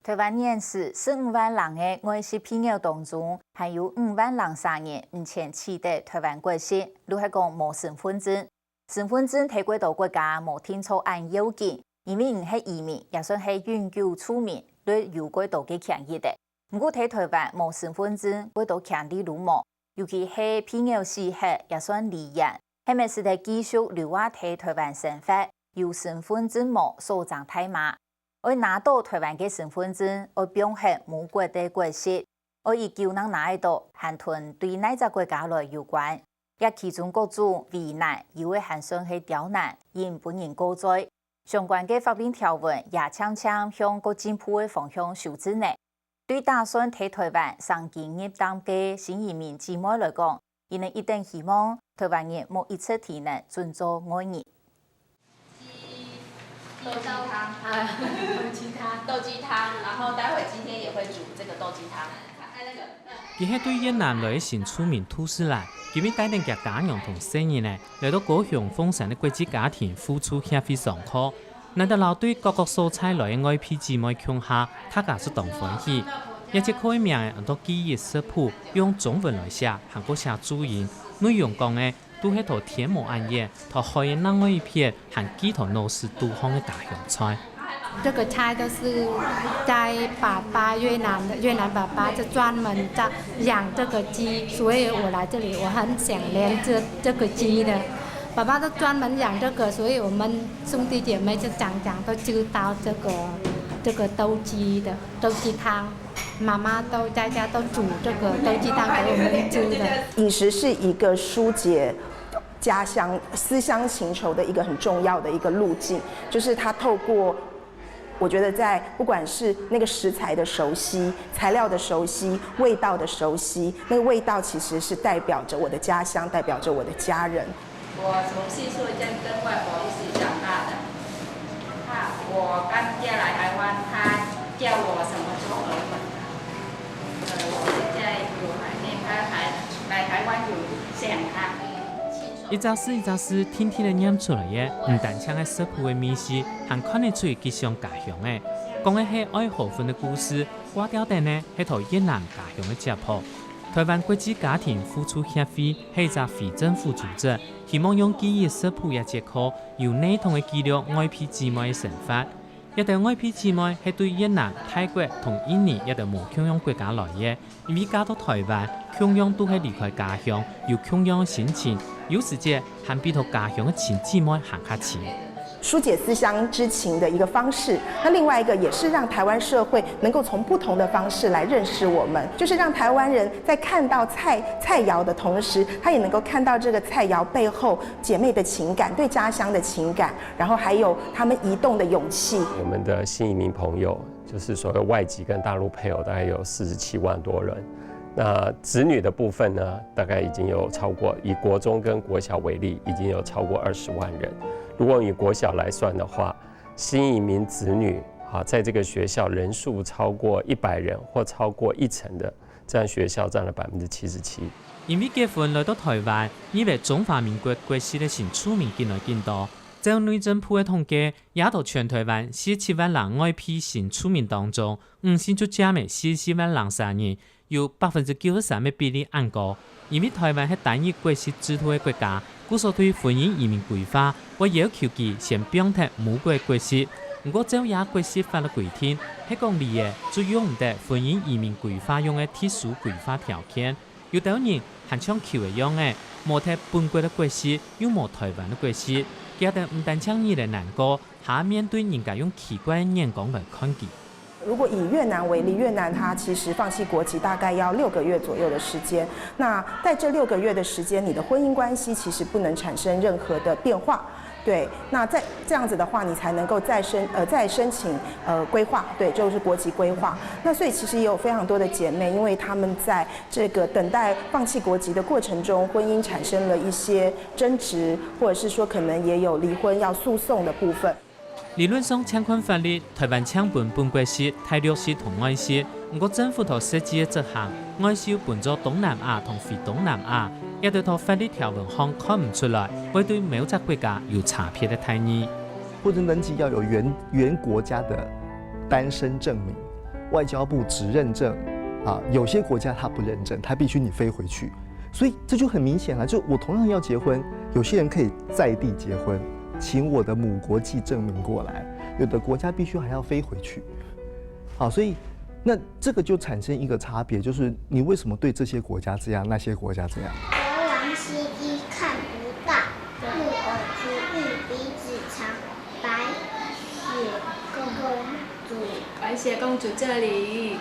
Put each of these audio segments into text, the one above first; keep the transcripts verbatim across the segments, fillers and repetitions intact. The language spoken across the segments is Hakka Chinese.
臺灣現時十五萬零个外籍配偶當中，還有五萬零儕人毋曾取得臺灣國籍，就係講無身分證。身分證在幾多國家無定著恁要緊，因為你係移民，也算係永久住民，就有幾多个權益个。毋過在臺灣無身分證，幾多權利都無，尤其係配偶死忒，也算離異，係毋係使得繼續留下在臺灣生活，有身分證無所爭大嫲。 愛拿到臺灣个身分證，愛放忒母國个國籍，愛已久正拿得到，還同對哪隻國家來有關。這其中各種為難，有个還算係刁難，引分人告狀。相關个法令條文也漸漸向較進步个方向修正呢。對打算在臺灣生根入淡个新移民姊妹來講，佢等一定希望臺灣人無一直地能準做外人。 豆雞湯，啊，豆雞湯。豆雞湯，然後待會今天也會煮這個豆雞湯。啊，那個，嗯。佢係對越南來个新住民杜詩蘭，今日帶等厥家娘同細人仔，來到高雄鳳山个國際家庭扶助協會上課。難得摎對各國所在來个外配姊妹共下，大家實當歡喜。這節課个名安到記憶食譜，用中文來寫，還過寫注音，內容講个 都係在天無恁遠，在海个另外一片，還記在腦屎肚項个家鄉菜。這個菜都是在爸爸越南的，越南爸爸就專門在養這個雞，所以我來這裡，我很想念這，這個雞的。爸爸都專門養這個，所以我們兄弟姐妹就常常都知道這個，這個豆雞的，豆雞湯。 媽媽都在家都煮這個豆雞湯給我們吃的。飲食是一個疏解家鄉思鄉情仇的一個很重要的一個路徑，就是它透過，我覺得在不管是那個食材的熟悉、材料的熟悉、味道的熟悉，那個味道其實是代表著我的家鄉，代表著我的家人。 我從細時候這樣跟外婆一起長大的。她，我剛嫁來台灣，她叫我什麼做河粉啊。呃，我現在有懷念，她還來台灣有想她。一隻字一隻字定定仔唸出來个，毋單淨係食譜个味緒，還看得出佢想家鄉个。講个係愛河粉个故事，掛吊等呢係在越南家鄉个接駁。 臺灣國際家庭扶助協會係一隻非政府組織，希望用記憶食譜這節課，有系統个記錄外配姊妹个生活。這兜外配姊妹係對越南、泰國同印尼這兜無共樣國家來个，因為嫁到臺灣，共樣都係離開家鄉，有共樣个心情，有時節還比在家鄉个親姊妹還較親。 疏解思鄉之情的一個方式。那另外一個也是讓台灣社會能夠從不同的方式來認識我們，就是讓台灣人在看到菜，菜餚的同時，他也能夠看到這個菜餚背後姐妹的情感、對家鄉的情感，然後還有他們移動的勇氣。我們的新移民朋友，就是所謂外籍跟大陸配偶，大概有四十七萬多人。那子女的部分呢，大概已經有超過，以國中跟國小為例，已經有超過二十萬人。如果以國小來算的話，新移民子女，啊，在這個學校人數超過一百人或超過一成的，這樣學校佔了百分之七十七。因為結婚來到臺灣，入了中華民國國籍个新住民緊來緊多，照內政部个統計，這兜全臺灣四十七萬人外配新住民當中，女性就佔了四十四萬零儕人， 有百分之九十三个比例恁高。因為臺灣係單一國籍制度个國家，故所對婚姻移民規劃會要求佢先放忒母國國籍。毋過照這國籍法个規定，係講離異就用毋得婚姻移民規劃用个特殊規劃條件。有兜人還像球仔樣仔，無忒本國个國籍，又無臺灣个國籍，佢兜毋單淨日日難過， 還面對人家用奇怪个眼光來看佢。如果以越南為例，越南它其實放棄國籍大概要六個月左右的時間。那在這六個月的時間，你的婚姻關係其實不能產生任何的變化。對，那在這樣子的話，你才能夠再申，呃，再申請，呃，歸化，對，就是國籍歸化。那所以其實也有非常多的姐妹，因為她們在這個等待放棄國籍的過程中，婚姻產生了一些爭執，或者是說可能也有離婚要訴訟的部分。 理論上淨看法律，臺灣淨分本國籍、大陸籍同外籍，毋過政府在實際个執行，外籍有分做東南亞同非東南亞，這兜在法律條文項看毋出來，會對某隻國家有差別个待遇。戶政登記要有原，原國家的單身證明，外交部只认证啊，有些国家它不认证，它必须你飞回去。所以这就很明显了，就我同样要结婚，有些人可以在地结婚，请我的母国寄证明过来，有的国家必须还要飞回去。好，所以那这个就产生一个差别，就是你为什么对这些国家这样，那些国家这样？国王新衣看不到，木偶出浴，鼻子长，白雪公主。白雪公主这里。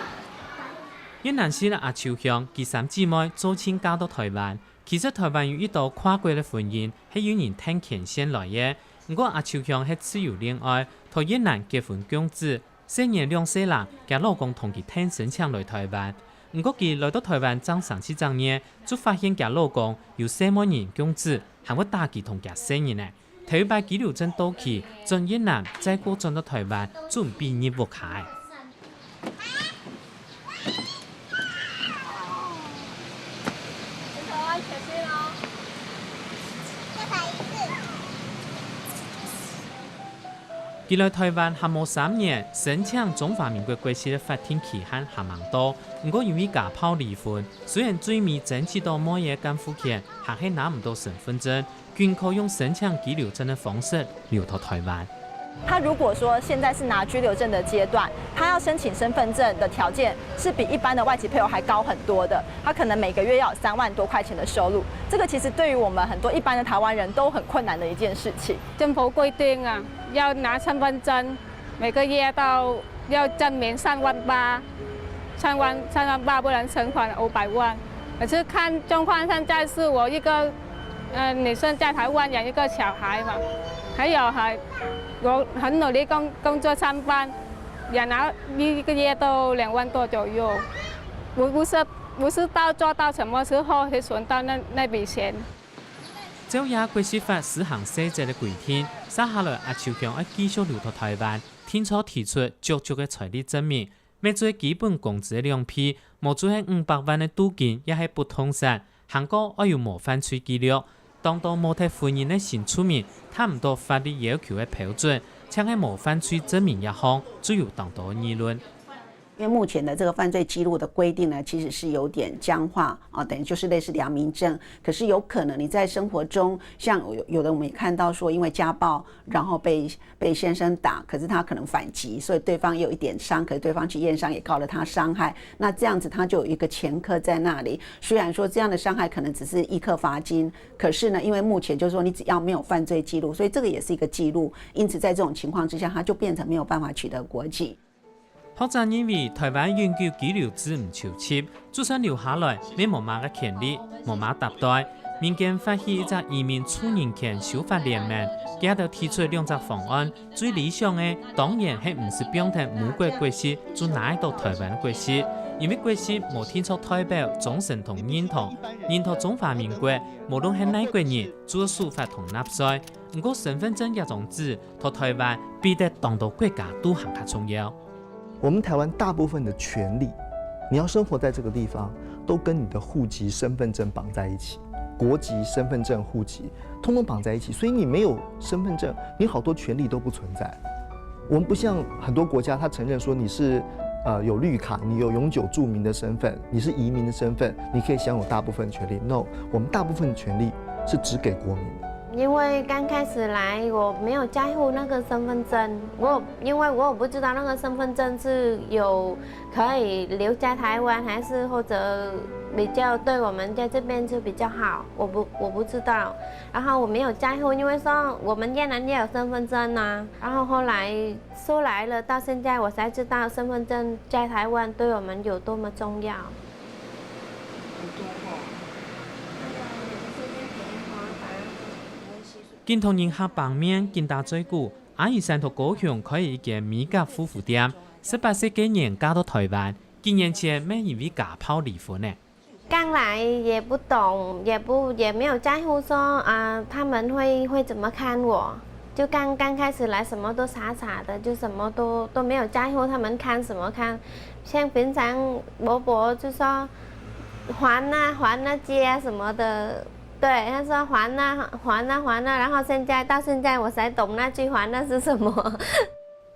越南籍个阿秋香，佢三姊妹早前嫁到台灣。其實台灣有一對跨國个婚姻，係有人跈牽線來个。毋過阿秋香係自由戀愛，在越南結婚降子， 細人兩歲啦，厥老公同佢跈申請來台灣。毋過佢來到台灣正三四隻月，就發現厥老公有細妹人降子，還會打佢同厥細人仔。頭一擺居留證到期，轉越南，再過轉到台灣，就毋畀入屋下。佢來台灣還無三年，申請中華民國國籍个法定期限還吂到，毋過因為家暴離婚，雖然最尾爭取到妹仔个監護權，還係拿毋到身分證，僅可用申請居留證个方式留到台灣。他如果說現在是拿居留證的階段，他要申請身份證的條件是比一般的外籍配偶還高很多的，他可能每個月要有三萬多塊錢的收入，這個其實對於我們很多一般的台灣人都很困難的一件事情。政府规定啊，要拿身份证，每个月到要证明三万八，三万三万八不能存款五百万。可是看状况，现在是我一个呃女生在台湾养一个小孩嘛，还有还我很努力工工作上班，也拿一个月都两万多左右。我不是不知道做到什么时候可以存到那那笔钱。 照這國籍法施行細則个規定，續下來阿秋香愛繼續留到台灣，定著提出足足个財力證明，乜做基本工資个兩倍，無就係五百萬个駐金，也係不動產，還過愛有無犯罪記錄。當多無忒婚姻个新住民，達毋到法律要求个標準，淨係無犯罪證明一項，就有當多議論。 因为目前的这个犯罪记录的规定呢，其实是有点僵化啊，等于就是类似良民证。可是有可能你在生活中，像有有的我们也看到说，因为家暴，然后被被先生打，可是他可能反击，所以对方也有一点伤，可是对方去验伤也告了他伤害，那这样子他就有一个前科在那里。虽然说这样的伤害可能只是一克罚金，可是呢，因为目前就是说你只要没有犯罪记录，所以这个也是一个记录，因此在这种情况之下，他就变成没有办法取得国籍。 學者認為，台灣永久居留制毋周全，就算留下來，乜無麼个權利，無麼搭代。民間發起一隻移民促人權修法聯盟，佢兜提出兩隻方案，最理想个當然係毋使放忒母國國籍，就拿得到台灣國籍，因為國籍無定著代表忠誠同認同，認同中華民國，無論係哪國人，就愛守法同納稅。毋過身分證這張紙，在台灣比得當多國家都還較重要。 我们台湾大部分的权利，你要生活在这个地方，都跟你的户籍、身份证绑在一起，国籍、身份证、户籍，通通绑在一起。所以你没有身份证，你好多权利都不存在。我们不像很多国家，他承认说你是呃有绿卡，你有永久住民的身份，你是移民的身份，你可以享有大部分权利。No，我们大部分权利是只给国民的。因为刚开始来，我没有在乎那个身份证，我因为我也不知道那个身份证是有可以留在台湾，还是或者比较对我们在这边是比较好，我不我不知道。然后我没有在乎，因为说我们越南也有身份证啊。然后后来出来了，到现在我才知道身份证在台湾对我们有多么重要。緊同人客挷麵，緊打嘴鼓， 阿姨山在高雄開一間美甲護膚店，十八歲該年嫁到台灣，幾年前乜因為家暴離婚呢。剛來也不懂，也不也沒有在乎說啊，他們會會怎麼看我。就剛剛開始來，什麼都傻傻的，就什麼都都沒有在乎他們看什麼看。像平常伯伯就說還啊還啊借啊什麼的，对，他说还啊还啊还啊，然后现在到现在我才懂那句还啊是什么。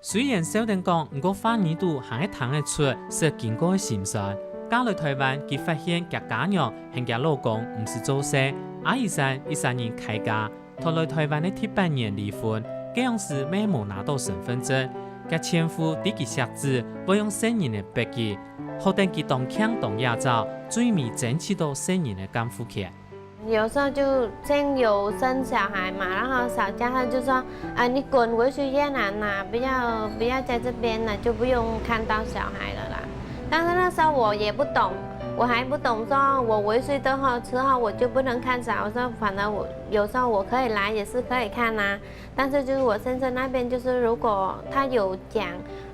雖然笑等講，毋過話語肚還係聽得出識經過个心酸。嫁來臺灣，佢發現厥家娘喊厥老公毋使做事，阿姨山一儕人開家，拖來臺灣个第八年離婚，該央時乜無拿到身分證，厥前夫知佢惜子，會用細人仔逼佢，好等佢當慶當野走，最尾爭取到細人仔監護權。 有時候就先有生小孩嘛，然後小家他就說，啊，你滾回去越南啦，不要不要在这边了，就不用看到小孩了啦。但是那时候我也不懂，我还不懂说我回去的话之后我就不能看小孩，我说反而我有时候我可以来也是可以看啊。但是就是我先生那边就是如果他有讲，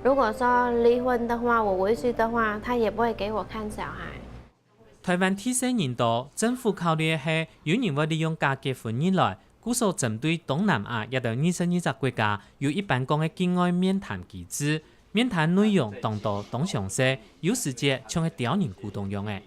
如果说离婚的话，我回去的话，他也不会给我看小孩。 臺灣地細人多，政府考慮个係有人會利用假結婚入來，故所針對東南亞這兜二十二隻國家，有一般講个境外面談機制。面談內容當多當詳細，有時節像係刁人牯當樣仔。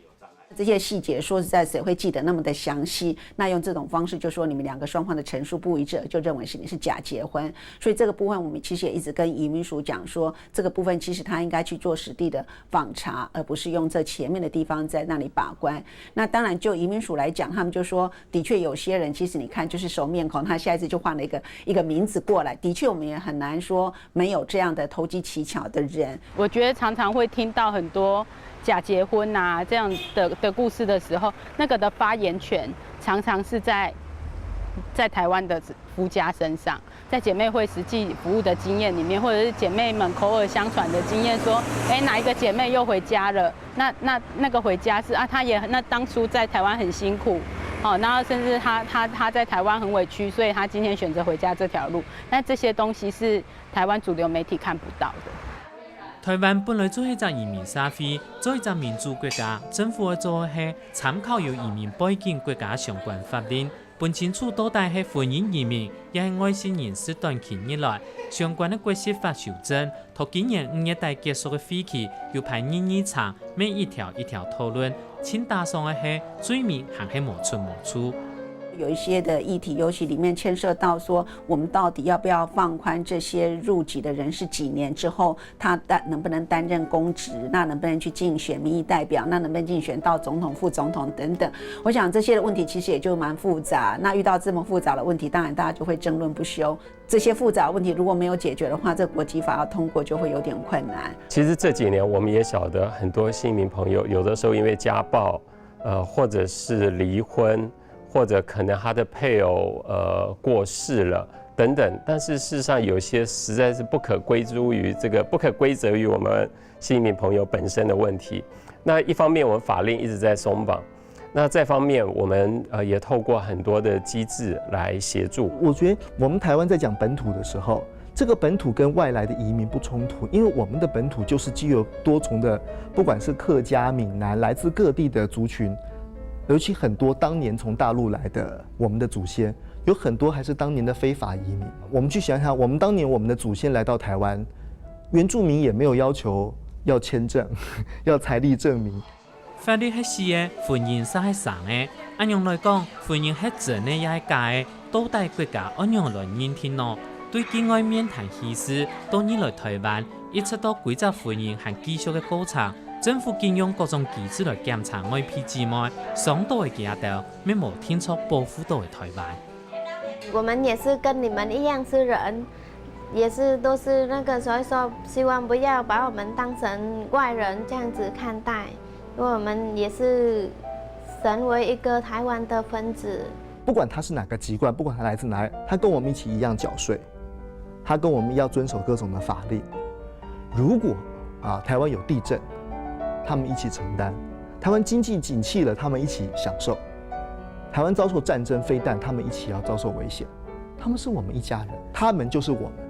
这些细节说实在谁会记得那么的详细？那用这种方式，就说你们两个双方的陈述不一致，就认为是你是假结婚。所以这个部分，我们其实也一直跟移民署讲说，这个部分其实他应该去做实地的访查，而不是用这前面的地方在那里把关。那当然，就移民署来讲，他们就说，的确有些人，其实你看就是熟面孔，他下一次就换了一个一个名字过来，的确我们也很难说没有这样的投机取巧的人。我觉得常常会听到很多假结婚啊这样的的故事的时候，那个的发言权常常是在在台湾的夫家身上。 在姐妹会实际服务的经验里面，或者是姐妹们口耳相传的经验，说，哎，哪一个姐妹又回家了？那那那个回家是啊，她也那当初在台湾很辛苦，好，然后甚至她她她在台湾很委屈，所以她今天选择回家这条路。那这些东西是台湾主流媒体看不到的。臺灣本來就係隻移民社會，做一隻民主國家，政府愛做个係參考有移民背景國家相關法令， 分清楚到底係婚姻移民，也係外籍人士短期入來。相關个國籍法修正，到今年五月底結束个會期，有排二二場，乜一條一條討論，盡打爽个係最尾還係無出無處。有一些的议题，尤其里面牵涉到说，我们到底要不要放宽这些入籍的人是几年之后，他担能不能担任公职，那能不能去竞选民意代表，那能不能竞选到总统、副总统等等。我想这些的问题其实也就蛮复杂。那遇到这么复杂的问题，当然大家就会争论不休。这些复杂的问题如果没有解决的话，这国籍法要通过就会有点困难。其实这几年我们也晓得很多新移民朋友，有的时候因为家暴，呃，或者是离婚，或者可能他的配偶呃过世了等等，但是事实上有些实在是不可归诸于这个不可归责于我们新移民朋友本身的问题。那一方面，我们法令一直在松绑。 那这方面，我们呃也透过很多的机制来协助。我觉得我们台湾在讲本土的时候，这个本土跟外来的移民不冲突，因为我们的本土就是具有多重的，不管是客家、闽南，来自各地的族群，尤其很多当年从大陆来的我们的祖先，有很多还是当年的非法移民。我们去想想，我们当年我们的祖先来到台湾，原住民也没有要求要签证、要财力证明。 法律係死个，婚姻煞係生个。恁樣來講，婚姻係真个也係假个，到底國家愛仰來認定呢？對境外面談喜事，到你來台灣，一直到歸隻婚姻還繼續个過程，政府竟用各種機制來檢查外配姊妹，傷到个佢兜，乜無定著保護到个台灣。我们也是跟你们一样是人，也是都是那个，所以说希望不要把我们当成外人这样子看待，因为我们也是成为一个台湾的分子。不管他是哪个籍贯，不管他来自哪里，他跟我们一起一样缴税，他跟我们要遵守各种的法令。如果啊台湾有地震，他们一起承担；台湾经济景气了，他们一起享受；台湾遭受战争、飞弹，他们一起要遭受危险。他们是我们一家人，他们就是我们。